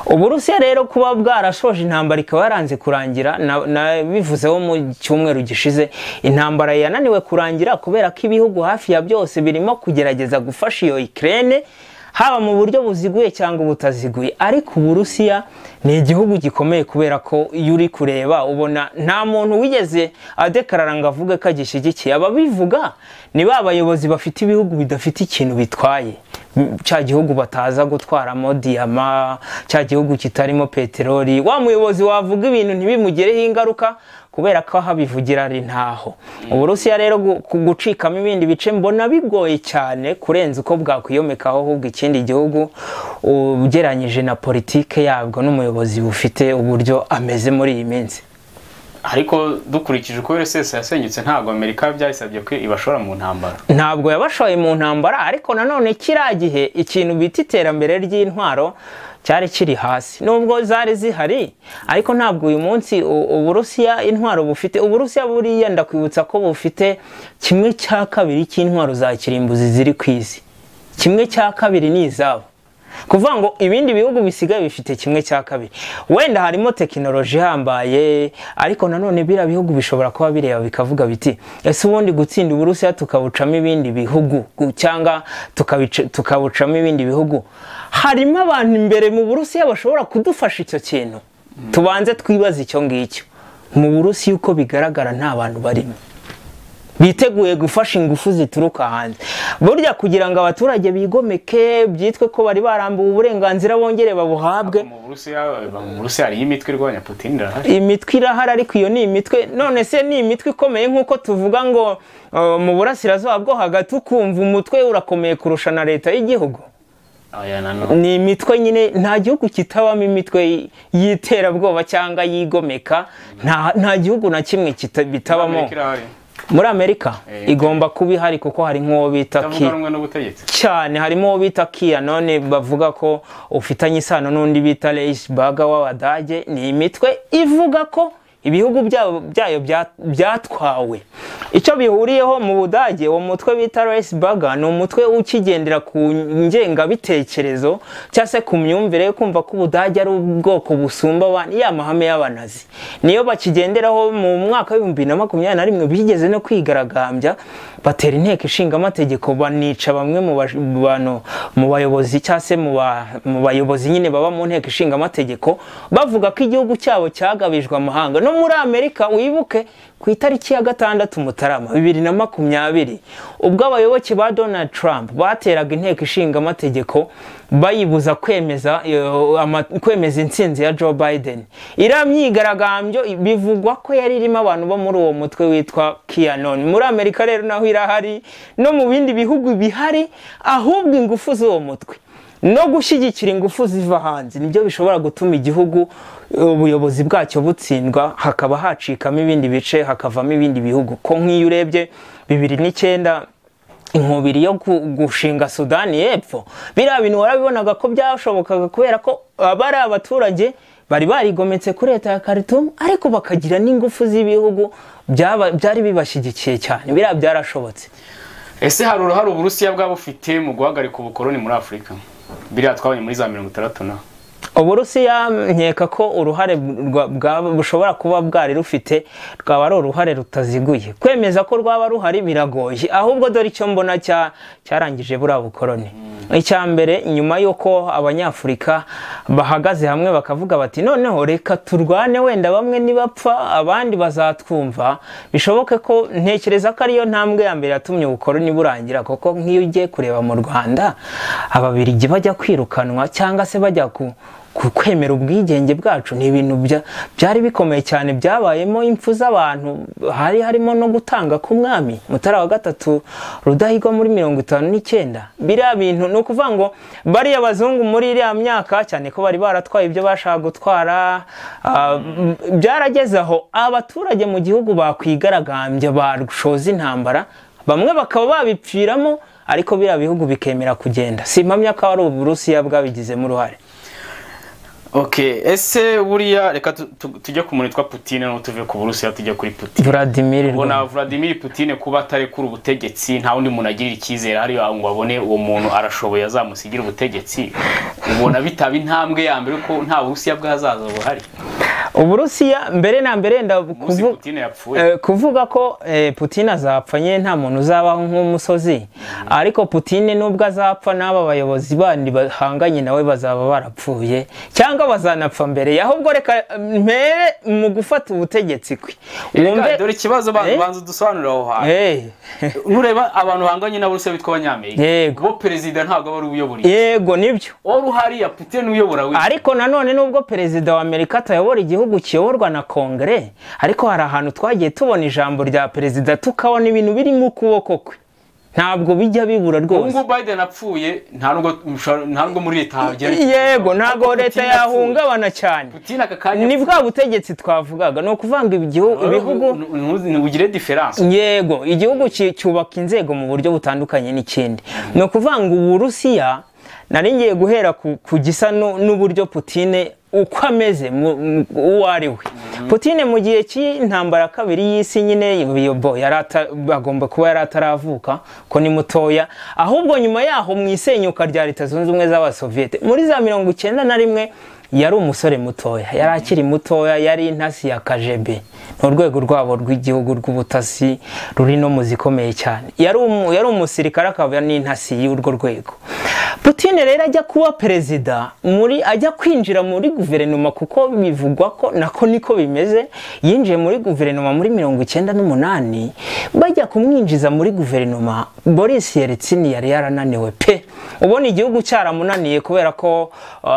Uburusiya rero kuba bwarashoje intambara ikaba yaranze kurangira, nabivuzeho mu cyumweru gishize, intambara yananiwe kurangira kubera ko ibihugu hafi ya byose birimo kugerageza gufasha iyo Ukraine, haba mu buryo buziguye cyangwa butaziguye. Ariko Uburusiya ni igihugu gikomeye kubera ko iyo uri kureba ubona nta muntu wigeze adekarara ngo avuge ko agishyigikiye. Ababivuga ni ba bayobozi bafite ibihugu bidafite ikintu bitwaye, cya gihugu bataza gutwaramo diyama, cya gihugu kitarimo peteroli, wa muyobozi wavuga ibintu ntibimugireho ingaruka kubera ko ahabivugira ari ntaho. Uburusiya rero gucikamo ibindi bice mbona bigoye cyane kurenza uko bwakwiyomekaho ahubwo ikindi gihugu, ugereranyije na politike yabwo n'umuyobozi bufite uburyo ameze muri iyi minsi. Ariko dukurikije uko URSS yasenyutse, ntabwo Amerika byayisabye ko ibashora mu ntambara. Ntabwo yabashoye mu ntambara, ariko nanone kiriya gihe ikintu bita iterambere ry'intwaro cyari kiri hasi, nubwo zari zihari, ariko ntabwo uyu munsi Uburusiya intwaro bufite. Uburusiya buriya ndakwibutsa ko bufite 1/2 cy'intwaro za kirimbuzi ziri ku isi, 1/2 ni izabo. Kuvuga ngo ibindi bihugu bisigaye bifite 1/2, wenda harimo tekinoloji ihambaye, ariko nanone biriya bihugu bishobora kuba bireba bikavuga biti ese ubundi gutsinda Uburusiya tukabucamo ibindi bihugu cyangwa tukabucamo ibindi bihugu, harimo abantu imbere mu Burusiya bashobora kudufasha icyo kintu. Tubanze twibaze icyo ngicyo. Mu Burusiya uko bigaragara nta bantu barimo biteguye gufasha ingufu zituruka hanze. Burya kugira ngo abaturage bigomeke byitwe ko bari barambuwe uburenganzira bongere babuhabwe. Mu Burusiya hari imitwe irwanya Putin irahari. Imitwe irahari, ariko iyo ni imitwe, none se ni imitwe ikomeye nkuko tuvuga ngo mu burasirazuba bwo hagati ukumva umutwe urakomeye kurusha na leta y'igihugu? Ni imitwe nyine, nta gihugu kitabamo imitwe y'iterabwoba cyangwa yigomeka, nta gihugu na kimwe bitabamo. Muri Amerika igomba kuba ihari kuko hari nk'uwo bita cyane, harimo uwo bita QAnon bavuga ko ufitanye isano n'undi bita Reichsbürger w'Abadage. Ni imitwe ivuga ko ibihugu byayo byatwawe. Icyo bihuriyeho mu Budage, uwo mutwe bita Reichsbürger ni umutwe ukigendera ku ngengabitekerezo cyangwa se ku myumvire yo kumva ko Ubudage ari ubwoko busumba abandi, ya mahame y'abanazi niyo bakigenderaho. Mu mwaka wa 2021 bigeze no kwigaragambya, batera inteko ishinga amategeko, banica bamwe mu bantu mu bayobozi cyangwa se mu bayobozi nyine baba mu nteko ishinga amategeko, bavuga ko igihugu cyabo cyagabijwe amahanga. No muri Amerika wibuke ku itariki ya 6 Mutarama 2020 ubwo abayoboke ba Donald Trump bateraga inteko ishinga amategeko bayibuza kwemeza intsinzi ya Joe Biden, iriya myigaragambyo bivugwa ko yari irimo abantu bo muri uwo mutwe witwa QAnon. Muri Amerika rero naho irahari, no mu bindi bihugu bihari, ahubwo ingufu z'uwo mutwe no gushyigikira ingufu ziva hanze nibyo bishobora gutuma igihugu ubuyobozi bwacyo butsindwa, hakaba hacikamo ibindi bice, hakavamo ibindi bihugu. Ko nk'iyo urebye 2009 inkubiri yo gushinga Sudani y'Epfo, biriya bintu warabibonaga ko byashobokaga kubera ko abari abaturage bari barigometse kuri leta ya Khartoum, ariko bakagira n'ingufu z'ibihugu byari bibashyigikiye cyane. Biriya byarashobotse. Ese hari uruhare Uburusiya bwaba bufite mu guhagarika ubukoloni muri Afurika? Biriya twabonye muri za 60 na Uburusiya, nkeka ko uruhare bushobora kuba bwari rufite rwaba ari uruhare rutaziguye. Kwemeza ko rwaba ruhari biragoye, ahubwo dore icyo mbona cyarangije buriya bukoloni. Icya mbere, nyuma y'uko Abanyafurika bahagaze hamwe bakavuga bati noneho reka turwane, wenda bamwe nibapfa abandi bazatwumva, bishoboke ko ntekereza ko ariyo ntambwe ya mbere yatumye ubukoloni burangira. Kuko nk'iyo ugiye kureba mu Rwanda, Ababirigi bajya kwirukanwa cyangwa se bajya ku kwemera ubwigenge bwacu, ni ibintu byari bikomeye cyane, byabayemo impfu z'abantu, hari harimo no gutanga k'umwami Mutara wa gatatu Rudahigwa muri 59. Biriya bintu ni ukuvuga ngo bariya bazungu muri iriya myaka, cyane ko bari baratwaye ibyo bashaka gutwara, byarageze aho abaturage mu gihugu bakwigaragambya, bashoza intambara, bamwe bakaba babipfiramo, ariko biriya bihugu bikemera kugenda. Simpamya ko ari Uburusiya bwabigizemo uruhare. Okay, ese buriya reka tujye ku muntu witwa Putin, no tuve ku Burusiya tujye kuri Putin. Vladimir Ubona Vladimir Putin kuba atarekura ubutegetsi, nta wundi muntu agirira icyizere hariyo ngo abone uwo muntu arashoboye azamusigira ubutegetsi, ubona bitaba intambwe ya mbere ko nta Burusiya bwazaza buhari? Uburusiya mbere na mbere kuvuga ko Putin azapfa nye nta muntu uzabaho nk'umusozi, ariko Putin nubwo azapfa n'aba bayobozi bandi bahanganye nawe bazaba barapfuye cyangwa bazanapfa mbere. Ahubwo reka mpere mu gufata ubutegetsi kwe. Wumve dore ikibazo, banza dusobanurira aho hantu. Nureba abantu bahanganye n'Abarusiya bitwa Abanyamerika, bo perezida ntabwo aba ari uyobora. Yego nibyo, wari uhari ya Putin uyobora we. Ariko nanone nubwo perezida wa Amerika atayobora igihugu kiyoborwa na Kongere, ariko hari ahantu twagiye tubona ijambo rya perezida tukabona ibintu biri mu kuboko kwe, ntabwo bijya bibura rwose. Ubwo Biden apfuye nta nubwo muri leta hagera. Yego, ntabwo leta yahungabana cyane. Putin aka kanya ni bwa butegetsi twavugaga, ni ukuvanga ibihugu ugire difference. Yego, igihugu cyubaka inzego mu buryo butandukanye n'ikindi. Ni ukuvanga Uburusiya, nari ngiye guhera ku gisa n'uburyo Putin uko ameze uwo ari we. Putin mu gihe cy'intambara kabiri y'isi nyine agomba kuba yari ataravuka ko ni mutoya, ahubwo nyuma yaho mu isenyuka rya Leta Zunze Ubumwe z'Abasoviyete muri za 91 yari umusore mutoya, yari akiri mutoya, yari intasi ya KGB, ni urwego rwabo rw'igihugu rw'ubutasi ruri no mu zikomeye cyane. Yari umusirikare akaba n'intasi y'urwo rwego. Putin rero ajya kuba perezida, ajya kwinjira muri guverinoma, kuko bivugwa ko nako niko bimeze, yinjiye muri guverinoma muri 98. Bajya kumwinjiza muri guverinoma, Boris Yeltsin yari yarananiwe pe. Ubona igihugu cyaramunaniye kubera ko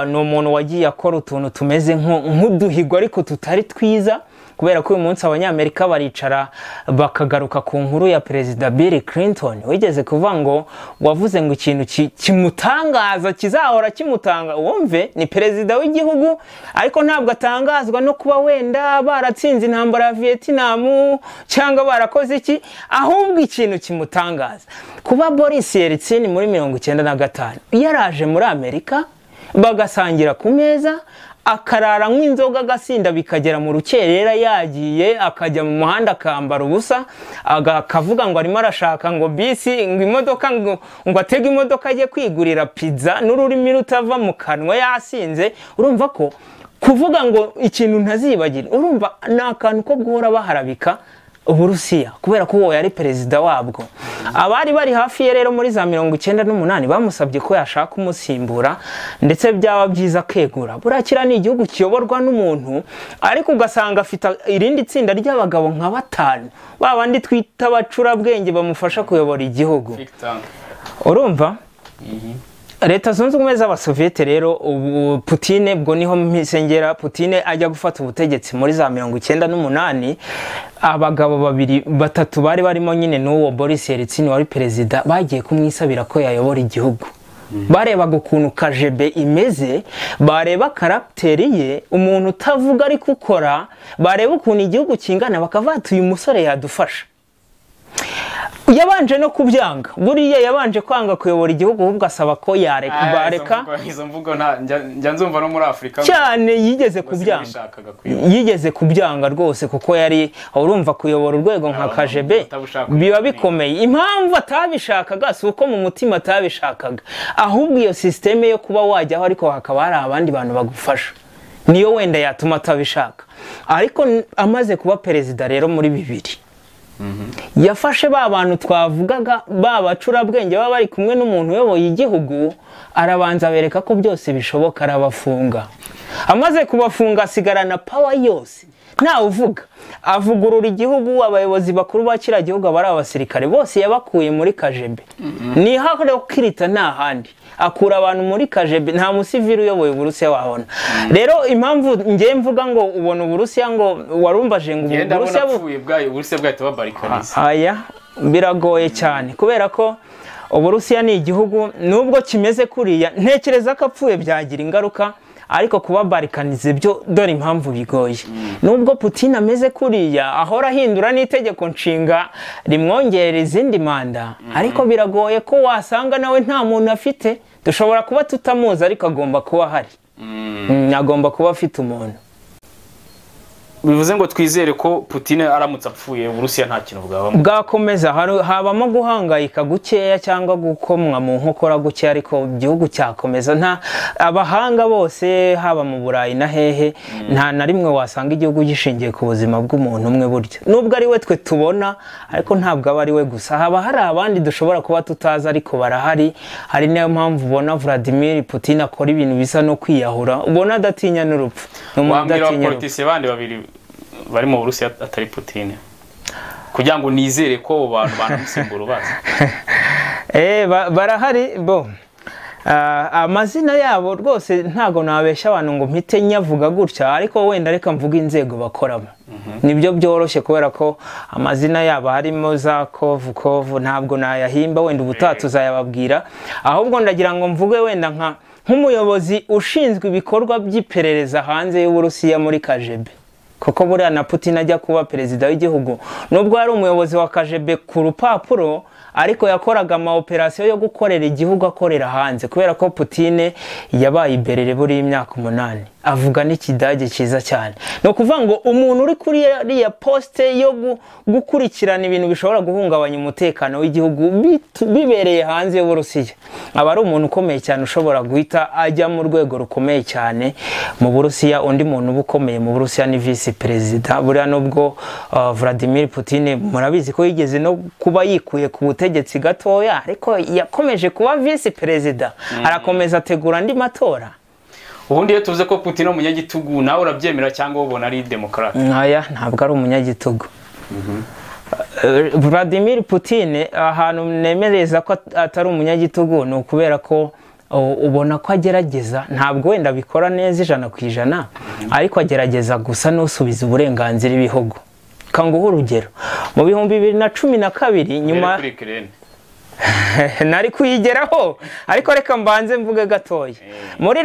ni umuntu wagiye akora utuntu tumeze nk'uduhigo ariko tutari twiza, kubera ko uyu munsi Abanyamerika baricara bakagaruka ku nkuru ya perezida Bill Clinton wigeze kuvuga ngo wavuze ngo ikintu kimutangaza kizahora kimutanga. Wumve, ni perezida w'igihugu ariko ntabwo atangazwa no kuba wenda baratsinze intambara ya Vietnam cyangwa barakoze iki, ahubwo ikintu kimutangaza kuba Boris Yeltsin muri 95 yaraje muri Amerika bagasangira ku meza, akarara nk'inzoga agasinda bikagera mu rukerera, yagiye akajya mu muhanda akambara ubusa, akavuga ngo arimo arashaka ngo bisi ngo imodoka ngo atege imodoka ajye kwigurira pizza n'ururimi rutava mu kanwa yasinze. Urumva ko kuvuga ngo ikintu ntazibagira, urumva ni akantu ko guhora baharabika Uburusiya kubera ko uwo yari perezida wabwo. Abari bari hafi ye rero muri za 98 bamusabye ko yashaka umusimbura, ndetse byaba byiza kegura. Burakira ni igihugu kiyoborwa n'umuntu, ariko ugasanga afite irindi tsinda ry'abagabo nka batanu, babandi twita abacurabwenge bamufasha kuyobora igihugu. Urumva? Leta Zunze Ubumwe z'Abasoviyete rero ubu Putin bwo niho mpisengera, Putin ajya gufata ubutegetsi muri za 98, abagabo babiri batatu bari barimo nyine n'uwo Boris Yeltsin wari perezida bagiye kumwisabira ko yayobora igihugu. Barebaga ukuntu KGB imeze, bareba karapteri ye, umuntu utavuga ariko ukora, bareba ukuntu igihugu kingana, bakavata uyu musore yadufasha. Yabanje no kubyanga, buriya yabanje kwanga kuyobora igihugu, ahubwo asaba ko yareka bareka. Izo mvugo njya nzumva no muri Afurika cyane. Yigeze kubyanga, yigeze kubyanga rwose, kuko yari urumva kuyobora urwego nka KGB biba bikomeye. Impamvu atabishakaga si uko mu mutima atabishakaga, ahubwo iyo système yo kuba wajyaho ariko hakaba hari abandi bantu bagufasha niyo wenda yatuma atabishaka. Ariko amaze kuba perezida rero muri 2000, yafashe ba bantu twavugaga ba bacurabwenge baba bari kumwe n'umuntu uyoboye igihugu, arabanza abereka ko byose bishoboka, arabafunga. Amaze kubafunga asigarana power yose, ntawe uvuga, avugurura igihugu. Abayobozi bakuru ba kiriya gihugu abari abasirikare bose yabakuye muri KGB, ni kirita nta handi akura abantu muri KGB, nta musivili uyoboye Uburusiya wabona. Rero impamvu ngiye mvuga ngo ubona Uburusiya, ngo warumbaje ngo Uburusiya Uburusiya bwahita babarikaniza, aya biragoye cyane, kubera ko Uburusiya ni igihugu nubwo kimeze kuriya, ntekereza ko apfuye byagira ingaruka, ariko kuba barikanize byo dore impamvu bigoye. Nubwo Putin ameze kuriya ahora ahindura n'itegeko nshinga rimwongerera izindi manda, ariko biragoye ko wasanga nawe nta muntu afite. Dushobora kuba tutamuzi ariko agomba kuba ahari, agomba kuba afite umuntu. Bivuze ngo twizere ko Putin aramutse apfuye Uburusiya nta kintu bwabamo, bwakomeza habamo guhangayika gukeya cyangwa gukomwa mu nkokora gukeya, ariko igihugu cyakomeza. Nta abahanga bose haba mu Burayi na hehe, nta na rimwe wasanga igihugu gishingiye ku buzima bw'umuntu umwe burya, nubwo ari we twe tubona, ariko ntabwo aba ari we gusa, haba hari abandi dushobora kuba tutazi ariko barahari. Hari niyo mpamvu ubona Vladimir Putin akora ibintu bisa no kwiyahura, ubona adatinya n'urupfu. Wambwira abapolitisiye bandi babiri bari mu Burusiya atari Putin, kugira ngo nizere ko abo bantu banamusimbura ubazi? Barahari bo, amazina yabo rwose ntago nabeshya abantu ngo mpite nyavuga gutya, ariko wenda reka mvuga inzego bakoramo nibyo byoroshye, kubera ko amazina yabo harimo za kovu kovu ntabwo nayahimba, wenda ubutaha tuzayababwira. Ahubwo ndagira ngo mvuge wenda nka nk'umuyobozi ushinzwe ibikorwa by'iperereza hanze y'Uburusiya muri KGB, kuko buriya na Putin ajya kuba perezida w'igihugu nubwo yari umuyobozi wa KGB ku rupapuro, ariko yakoraga ama operation yo gukorera igihugu akorera hanze, kubera ko Putin yabaye iberere buri imyaka 8, avuga n'ikidage cyiza cyane. No kuvuga ngo umuntu uri kuri iriya poste yo gukurikirana ibintu bishobora guhungabanya umutekano w'igihugu bibereye hanze y'Uburusiya, aba ari umuntu ukomeye cyane ushobora guhita ajya mu rwego rukomeye cyane mu Burusiya. Undi muntu ukomeye mu Burusiya ni vice perezida. Buriya nubwo Vladimir Putin murabizi ko yigeze no kuba yikuye ku butegetsi gatoya, ariko yakomeje kuba vice perezida, arakomeza ategura andi matora. Ubundi iyo tuvuze ko Putin umunyagitugu nawe urabyemera cyangwa ubona ari demokrate? Aya ntabwo ari umunyagitugu. Vladimir Putin ahantu nemereza ko atari umunyagitugu ni ukubera ko ubona ko agerageza, ntabwo wenda bikora neza 100%, ariko agerageza gusa n'usubiza uburenganzira ibihugu. Kanguha urugero, mu 2012 nyuma nari kuyigeraho, ariko reka mbanze mvuge gatoya. Muri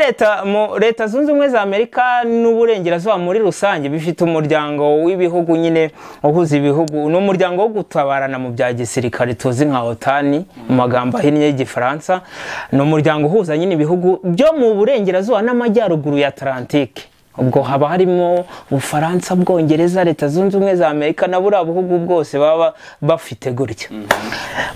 leta zunze ubumwe za Amerika n'uburengerazuba muri rusange bifite umuryango w'ibihugu nyine uhuza ibihugu, ni umuryango wo gutabarana mu bya gisirikare tuzi nka OTAN mu magambo ahinnye y'Igifaransa. Ni umuryango uhuza nyine ibihugu byo mu burengerazuba n'amajyaruguru ya Atlantique. Ubwo haba harimo Ubufaransa, Bwongereza, Leta zunze ubumwe za Amerika na buriya buhugu bwose baba bafite gutya.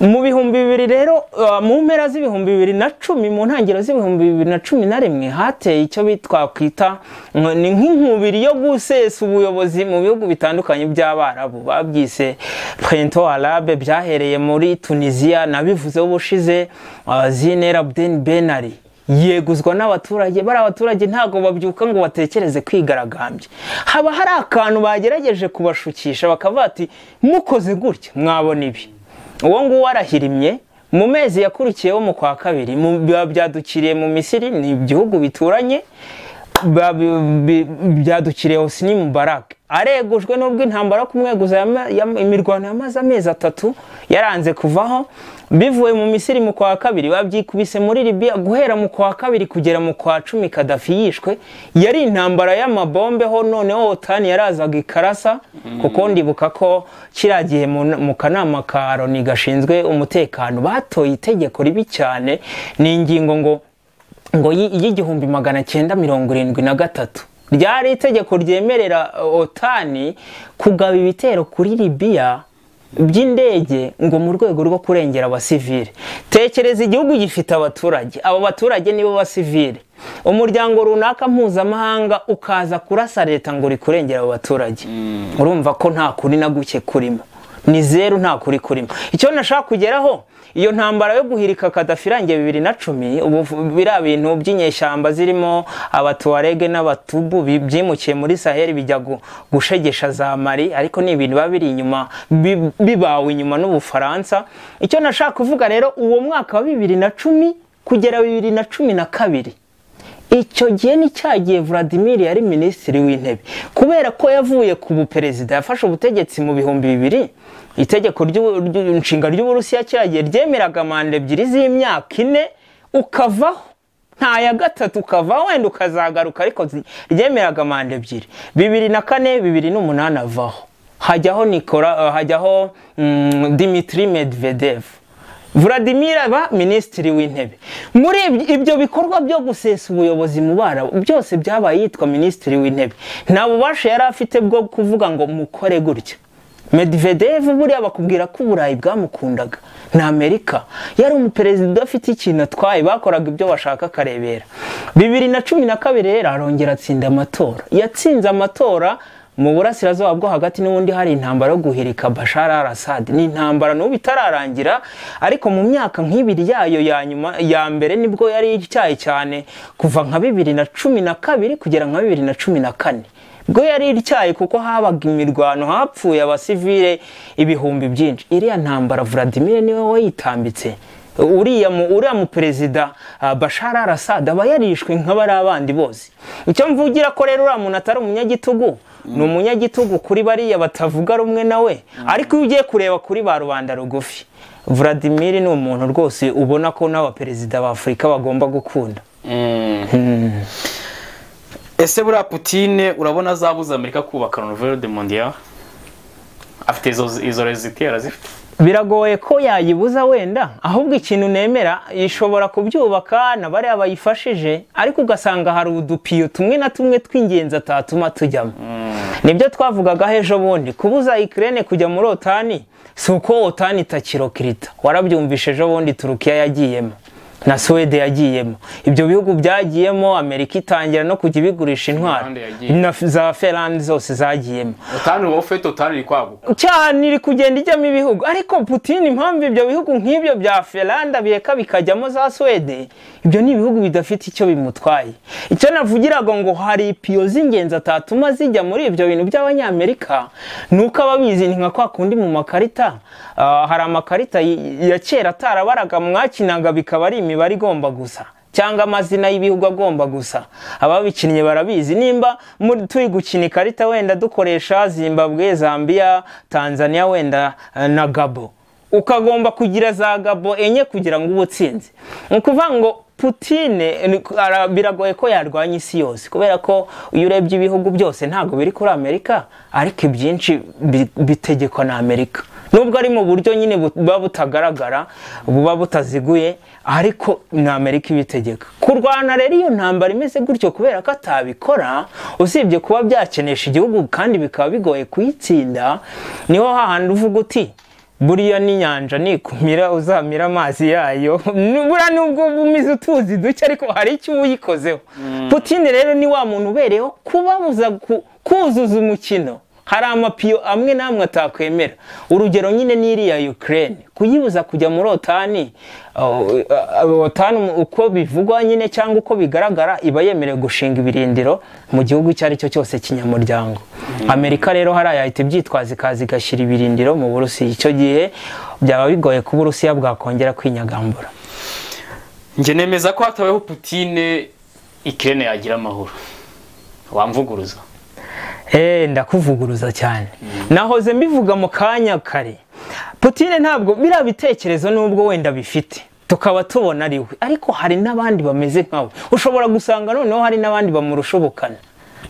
Mu 2000 rero, mu mpera z'2010, mu ntangiriro z'2011 hateye icyo bitwa kwita ni nk'inkubiri yo gusesa ubuyobozi mu bihugu bitandukanye by'Abarabu, babyise Printemps Arabe, byahereye muri Tunisia, nabivuzeho ubushize. Zine El Abidine Ben Ali yeguzwa n'abaturage. Bari abaturage ntago babyuka ngo batekereze kwigaragambya, haba hari akantu bagerageje kubashukisha bakavuga ati mukoze gutya mwabona ibi. Uwo nguwo arahirimye. Mu mezi yakurikiyeho mu kwa kabiri byadukiriye mu Misiri, ni igihugu bituranye, Byadukiriye Hosni Mubarak aregujwe, nubwo intambara yo kumweguza imirwano yamaze amezi 3 yaranze kuvaho. Bivuye mu Misiri mu kwa 2 babyikubise muri Libya, guhera mu kwa 2 kugera mu kwa 10 Gaddafi yishwe. Yari intambara y'amabombe ho, noneho OTAN yarazaga ikarasa, kuko ndibuka ko kiriya gihe mu kanama ka Loni gashinzwe umutekano batoye itegeko ribi cyane, ni ingingo ngo y'1973 ryari itegeko ryemerera OTAN kugaba ibitero kuri Libya by'indege ngo mu rwego rwo kurengera abasivile. Tekereza igihugu gifite abaturage, abo baturage nibo basivile, umuryango runaka mpuzamahanga ukaza kurasa leta ngo uri kurengera abo baturage. Urumva ko nta kuri na guke kurimo, ni zeru, nta kuri kurimo. Icyo nashaka kugeraho, iyo ntambara yo guhirika Gaddafi irangiye 2010, ubu biriya bintu by'inyeshyamba zirimo abatuarege n'abatubu byimukiye muri Sahel bijya gushegesha za Mali, ariko ni ibintu biba biri inyuma, bibawe inyuma n'Ubufaransa. Icyo nashaka kuvuga rero, uwo mwaka wa 2010 kugera 2012, icyo gihe ni cyagiye Vladimir yari minisitiri w'intebe, kubera ko yavuye ku buperezida, yafashe ubutegetsi mu 2000. Itegeko ry'inshinga ry'Uburusiya kiragiye ryemeraga manda 2 z'imyaka 4 ukavaho, nta ya gatatu ukavaho wenda ukazagaruka, ariko ryemeraga manda 2. 2004 2008 avaho, hajyaho Nikola, hajyaho Dmitry Medvedev. Vladimir aba minisitiri w'intebe. Muri ibyo bikorwa byo gusesa ubuyobozi mu Barabu byose byabaye yitwa minisitiri w'intebe. Nta bubasha yari afite bwo kuvuga ngo mukore gutya. Medvedev buriya bakubwira ko Uburayi bwamukundaga na Amerika, yari umuperezida afite ikintu atwaye, bakoraga ibyo bashaka akarebera. 2012 rero arongera atsinda amatora. Yatsinze amatora mu burasirazuba bwo hagati, n'ubundi hari intambara yo guhirika Bashar al-Assad. Ni intambara n'ubu itararangira, ariko mu myaka nk'ibiri yayo ya nyuma ya mbere nibwo yari icyaye cyane, kuva nka 2012 kugera nka 2014 bwo yari ityaye, kuko habaga imirwano, hapfuye abasivile ibihumbi byinshi. Iriya ntambara Vladimir niwe wayitambitse. Uriya mu perezida Bashar al-Assad aba yarishwe nk'abari abandi bose. Icyo mvugira ko rero uriya muntu atari umunyagitugu, ni umunyagitugu kuri bariya batavuga rumwe nawe, ariko iyo ugiye kureba kuri ba rubanda rugufi, Vladimir ni umuntu rwose ubona ko n'abaperezida ba Afurika bagomba gukunda. Ese buriya Putin urabona azabuza Amerika kubaka Nouvel Ordre Mondial? Afite izo reziti arazifite. Biragoye ko yayibuza wenda, ahubwo ikintu nemera ishobora kubyubaka na bariya bayifashije, ariko ugasanga hari udupiyo tumwe na tumwe tw'ingenzi atatuma tujyamo. Nibyo twavugaga ejo bundi, kubuza Ukraine kujya muri OTAN si uko OTAN itakirokirita. Warabyumvishe ejo bundi Turukiya yagiyemo na Swede yagiyemo, ibyo bihugu byagiyemo, Amerika itangira no kujya ibigurisha intwaro, na za Finland zose zagiyemo. OTAN uba ufite OTAN iri kwaguka cyane, iri kugenda ijyamo ibihugu, ariko Putin impamvu ibyo bihugu nk'ibyo bya Finland bireka bikajyamo za Swede, ibyo ni ibihugu bidafite icyo bimutwaye. Icyo navugiraga ngo hari ipiyo z'ingenzi atatuma zijya muri ibyo bintu by'Abanyamerika, nuko ababizi ni nka kwa kundi mu makarita, hari amakarita ya kera atarabaraga mwakinaga bikaba ari imibare igomba gusa cyangwa amazina y'ibihugu agomba gusa. Ababikinnye barabizi, nimba turi gukina ikarita wenda dukoresha Zimbabwe, Zambia, Tanzania wenda na Gabo, ukagomba kugira za Gabo 4 kugira ngo ubutsinze. Ni ukuvuga ngo Putin biragoye ko yarwanya isi yose, kubera ko iyo urebye ibihugu byose ntabwo biri kuri Amerika, ariko ibyinshi bitegekwa na Amerika, nubwo ari mu buryo nyine buba butagaragara, buba butaziguye, ariko ni Amerika ibitegeka. Kurwana rero iyo ntambara imeze gutyo, kubera ko atabikora, usibye kuba byakenesha igihugu kandi bikaba bigoye kuyitsinda, niho hahandi uvuga uti buriya n'inyanja nikumira uzamira amazi yayo, buriya nubwo umize utuzi duke ariko hari icyo uyikozeho. Putin rero ni wa muntu ubereyeho kubabuza kuzuza umukino. Hari amapiyo amwe namwe atakwemera. Urugero nyine ni iriya Ukraine, kuyibuza kujya muri OTAN, OTAN uko bivugwa nyine cyangwa uko bigaragara iba yemerewe gushinga ibirindiro mu gihugu icyo ari cyo cyose kinyamuryango. Amerika rero hariya yahita ibyitwaza ikaza igashyira ibirindiro mu Burusiya. Icyo gihe byaba bigoye kuba Uburusiya bwakongera kwinyagambura. Njye nemeza ko hatabayeho Putin, Ukraine yagira amahoro. Wamvuguruza? Ndakuvuguruza cyane. Nahoze mbivuga mu kanya kare. Putin ntabwo biriya bitekerezo nubwo wenda bifite tukaba tubona ari we, ariko hari n'abandi bameze nkawe. Ushobora gusanga noneho hari n'abandi bamurusha ubukana,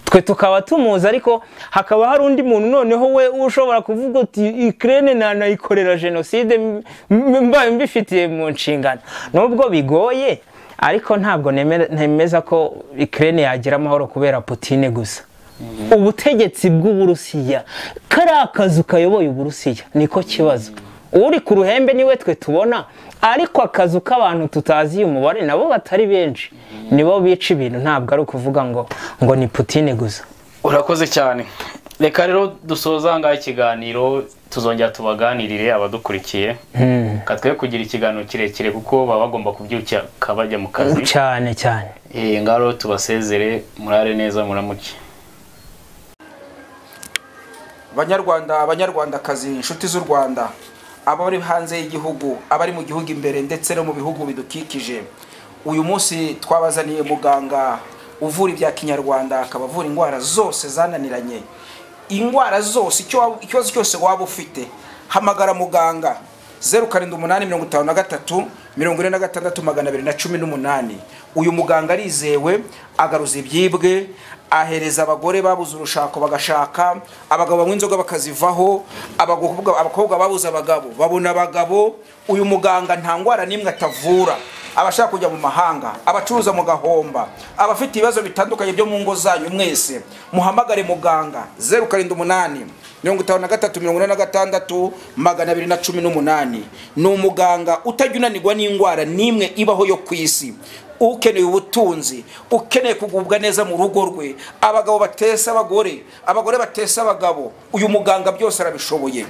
twe tukaba tumuzi, ariko hakaba hari undi muntu noneho we ushobora kuvuga uti Ukraine nanayikorera jenoside mbaye mbifitiye mu nshingano. Nubwo bigoye, ariko ntabwo nemeza ko Ukraine yagira amahoro kubera Putin gusa. Ubutegetsi bw'Uburusiya, kariya kazu kayoboye Uburusiya niko kibazo. Uri ku ruhembe niwe twe tubona, ariko akazu k'abantu tutazi umubare nabo batari benshi nibo bica ibintu, ntabwo ari ukuvuga ngo ni Putin gusa. Urakoze cyane. Reka rero dusoza ngaha ikiganiro, tuzongera tubaganirire abadukurikiye. Katwe kugira ikiganiro kirekire kuko baba bagomba kubyuka bajya mu kazi. Cyane cyane. Ngaro tubasezere, murare neza, muramuke. Banyarwanda, abanyarwandakazi, inshuti z'u Rwanda, abari hanze y'igihugu, abari mu gihugu imbere ndetse no mu bihugu bidukikije, uyu munsi twabazaniye muganga uvura ibya kinyarwanda, akaba avura indwara zose zananiranye, indwara zose, ikibazo cyose waba ufite, hamagara muganga 0785 46 218. Uyu muganga arizewe, agaruza ibyibwe, ahereza abagore babuze urushako bagashaka, abagabo banywa inzoga bakazivaho, abakobwa babuze abagabo babona abagabo. Uyu muganga nta ndwara n'imwe atavura. Abashaka kujya mu mahanga, abacuruza mu gahomba, abafite ibibazo bitandukanye byo mu ngo zanyu, mwese muhamagare muganga 078 53 46 218. Ni umuganga utajya unanirwa n'indwara n'imwe ibaho yo ku isi. Ukeneye ubutunzi, ukeneye kugubwa neza mu rugo rwe, abagabo batesa abagore, abagore batesa abagabo, uyu muganga byose arabishoboye.